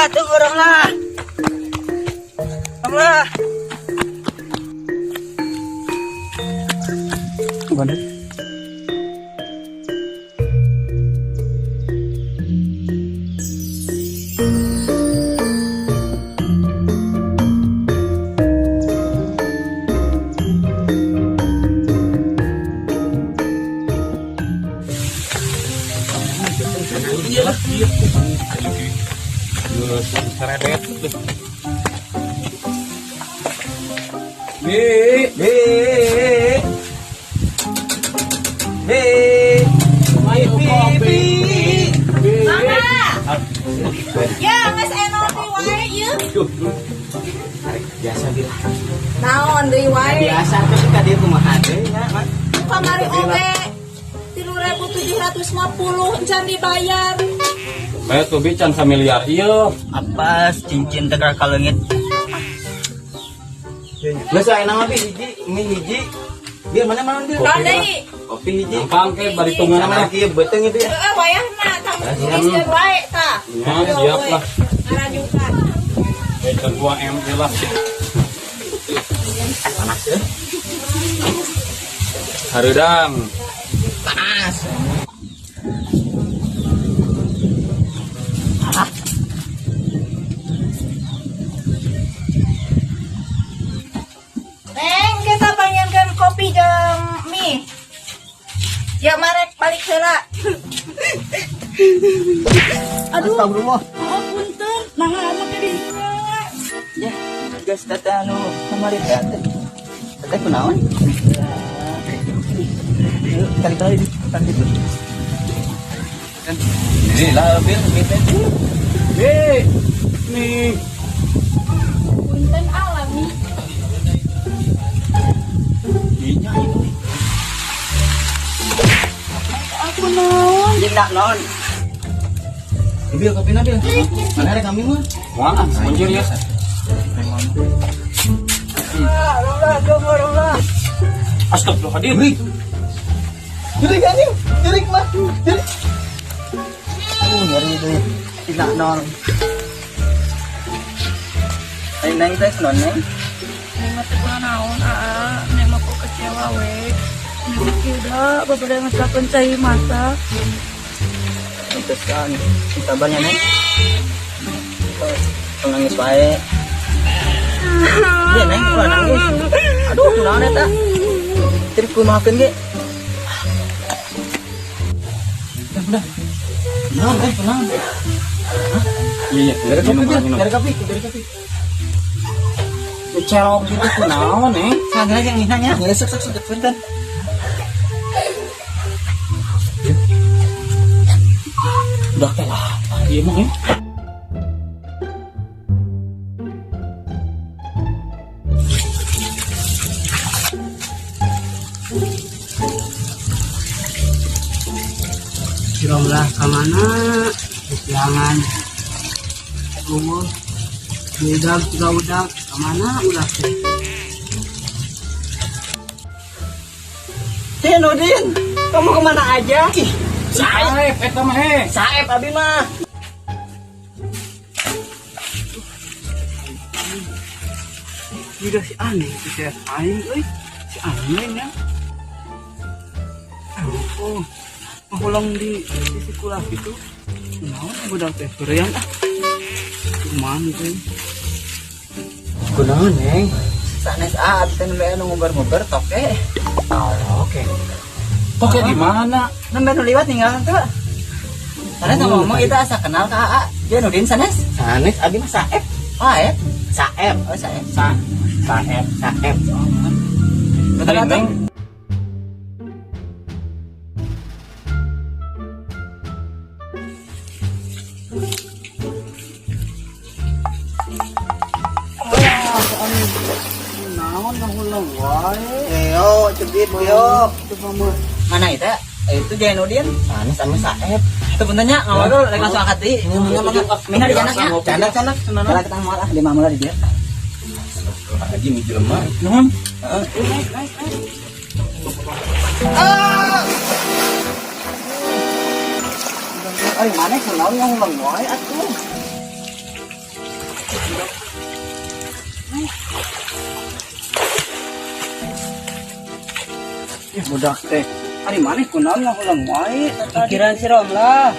Ramlah, tunggu Ramlah. Ramlah. Mana? Iya lah, iya. Geus seredet. B B B Ayo kopi. Mama. Ya, geus aya naon deui wae ieu? Biasa bilang. Naon deui wae? Biasa tuh ka dieu kumaha deui nya, Mas. Kamari oge 3.750 encan dibayar. Bae tuh bi can samiliar ieu. Apa cincin teh kaleungit? Geus aya nama bi hiji, mie hiji. Biar mana mana dia? Naon deui? Kopi hiji. Gampang ke bari tunggu Sama nama. kieu beuteung itu ya. Heeh, wayahna tah tuliskeun wae tah. Ya, siap lah. Ngarajukan. Eh, can 2 M ge lah. Panas ya. Hareudang. Panas. Neng, kita panggilkan kopi jeung mie. Ya marek balik heula. Aduh, Astagfirullah. oh punten, nah make dinya. Ya, geus teteh anu kamari teh teh. Teteh kunaon? Yuk, kali-kali di kan gitu. Ini lah bil kita. Bi. Nih. Punten alami. Dinya itu. Aku naon? Dina naon? Bil kopi na bil. Mana ada kami mah? Wah, munjir ya. Ramlah, tunggu Ramlah. Astagfirullahaladzim. Jurik. Jurik anjing. Jurik mah. Jurik. Aduh, nyeri itu. Dina naon? Neng neng teh kunaon neng? Neng mah teu naon aa, neng mah kok kecewa we. Neng mah kieu da babade ngecapkeun cai mata. Pantesan. Sabarnya neng. Tong nangis wae. Iya neng, ulah nangis. Aduh, kunaon eta? Teu kumahakeun ge. Udah. Tenang, eh, tenang. Iya, iya. Dari kopi, Minum, Bil. minum. Dari kopi, dari kopi. Cerok gitu kunaon, eh? Sanggeus yang nginanya. Ya, sok sok sok punten. Udah teh lah. Iya mah, eh. Si Romlah ka mana? Kesiangan. Aduh. Udah, udah, udah. Kamana ulah teh? Din, Udin, kamu kemana aja? Ih, Saep eta mah he. Saep abi mah. Udah si aneh itu si aing euy. Si aneh nya. Oh, pulang di sekolah gitu. Kunaon budak teh sorean ah. Kumaha teh? Kunaon, Neng? Sanes ah, abi teh nembe anu ngubar-ngubar toke. Oke. Toke di mana? Nembe nu liwat ninggalan tuh. Sanes ngomong itu asa kenal ka AA. Dia Nudin sanes? Sanes abi mah Saep. Oh, Aep. Saep. Oh, Saep. Sa Saep. Saep. Betul Ari atuh? Neng. Naon ngahulang wae. Yo, cebit yo. Coba mah. Mana itu? Itu Jainuddin. Sanes anu Saep. Itu puntennya ngobrol lagi langsung angkat deui. Mangga mangga. Mina di canaknya. Canak canak senana. Kalau kita mau ah di mamula di dia. Lagi mi jelema. Nuhun. Heeh. Naik naik naik. Ah! Ay, mana kunaon ngahulang wae atuh. Ih, budak teh. Ari maneh kunaon ngahulang wae? Pikiran si Romlah.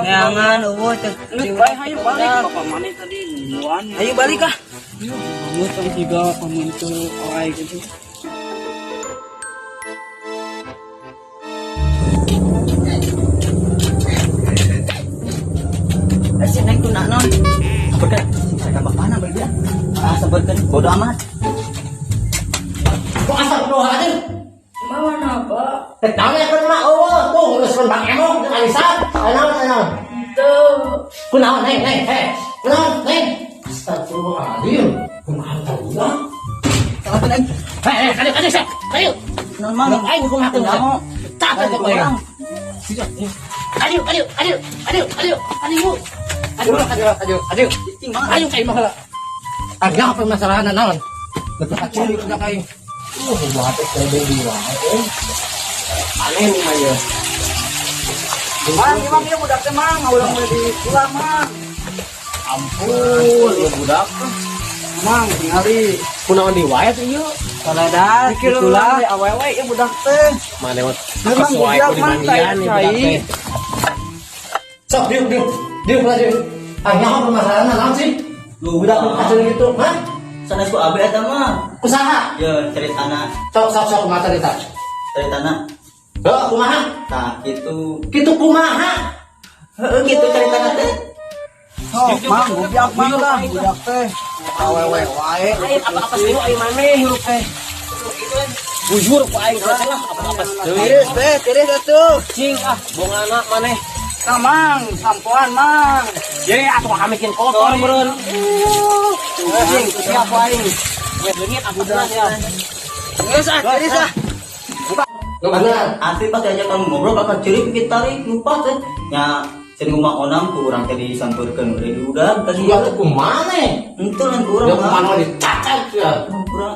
Neangan eueuh teh. Geus bae hayu balik bapak maneh tadi nungguan. Ayo balik ah. Banget tong siga pamuntu wae gitu. Si Neng kuna non. Apa kan? Mereka bapana beli dia. Ah, sebutkan bodo amat. Kok astagfirullahaladzim? Mau apa? Tahu ya kan mah eueuh tuh nguruskeun Bang Emok jeung Alisa. Naon naon. Tuh. Kunaon neng neng heh. Kunaon neng. Astagfirullahaladzim. Kunaon tadi lah. Salah Neng. Heh heh kadieu kadieu sek. Kadieu. Non mang. Aing kumaha Kunaon? Capek kok orang. Kadieu kadieu kadieu kadieu kadieu kadieu. Kadieu kadieu kadieu kadieu. Ayo kayak mah heula. Agak apa masalahna naon? Betul kacau udah kayak. Buat teh deui wae. Aneh nih mah ya. Mang, imam ieu budak teh mang, ngaulang we di sekolah mang. Ampun, ieu budak. Mang tingali Kunaon di wae teh ieu? Soledad, itulah awewe ieu budak teh. Mana mah Memang sesuai budak ku mang dimandian nih budak cai. teh. Sok diuk diuk diuk lah diuk. Ah nyaho permasalahan naon sih? Lu Budak nu kacau gitu, hah? Sanes ku abe eta mah. Usaha. Yo ceritana, Sok sok sok kumaha cerita. ceritana. Heuh kumaha? Tah kitu. Kitu kumaha? Heeh kitu ceritana teh. Sok mang, budak mang lah budak teh. Awewe wae. Apa-apa sih aing maneh hirup teh. Bujur ku aing teh lah apa-apa. Tiris teh, tiris atuh. Cing ah bongana maneh. Tah mang, sampoan mang. Ye atuh kami bikin kotor meureun. Cing, siap aing. Weh leungit apusna ya. Geus ah, tiris ah. Bener. Asli pas diajak kamu ngobrol bakal ceurik bikin tarik lupa teh. Nya cenah ngomong onam ku urang teh disampeurkeun udah diudag tadi. Juga tuh kumaha? Henteu lain ku urang. Ya kumaha dicacat ya. Hampura.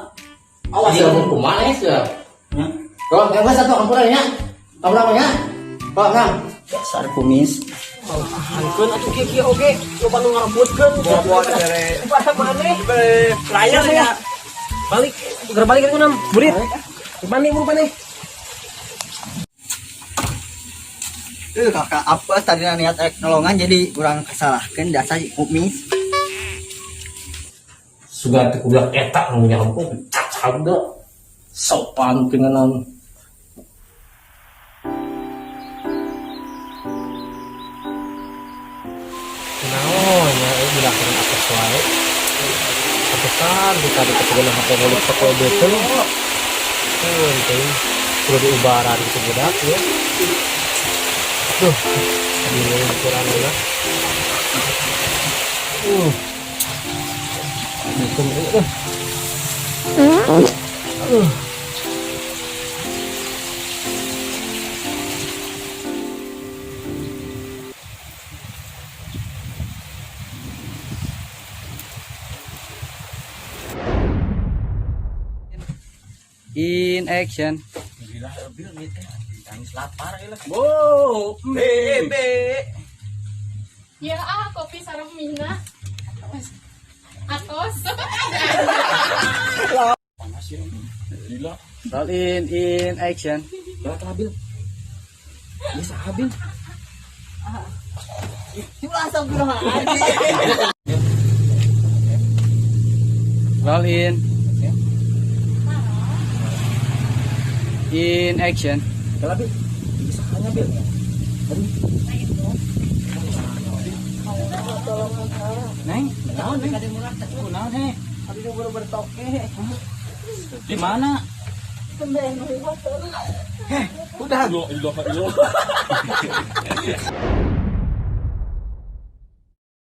Awas ya mun kumaha ya. Nya Oh, yang satu ampura nya. Ampura nya. Oh, nah. dasar kumis. Hankeun atuh kieu-kieu oge, loba nu ngarebutkeun. Bawa bere. Pada maneh? Bere flyer ya. Balik, geura balik kan Burit. Mandi buru maneh. Kakak apa tadi niat rek nolongan jadi kurang kesalahkan dasar kumis. Sugan teh kublak eta nu nyampung cacat deui. Sopan teu naon. Naon nya euy budak atas wae. Pantesan di tadi keteguhan HP ngulik toko beuteung. Penting kudu diubaran gitu budak ya. Duh, bingung ukuranna. Beuteung euy tuh. In action. Gila, bil nih teh. Nangis lapar ieu lah. Wow, bebe. Ya ah, kopi sareng mina. Atos. Panas ya. Gila. Roll in action. Berat lah, Bil. Bisa Bil. Roll in. In action. Berat, Bil. Bisa hanya, Bil. Neng, naon, Neng? Kunaon, heh? Di mana? Udah. Ilah, ilah, ilah.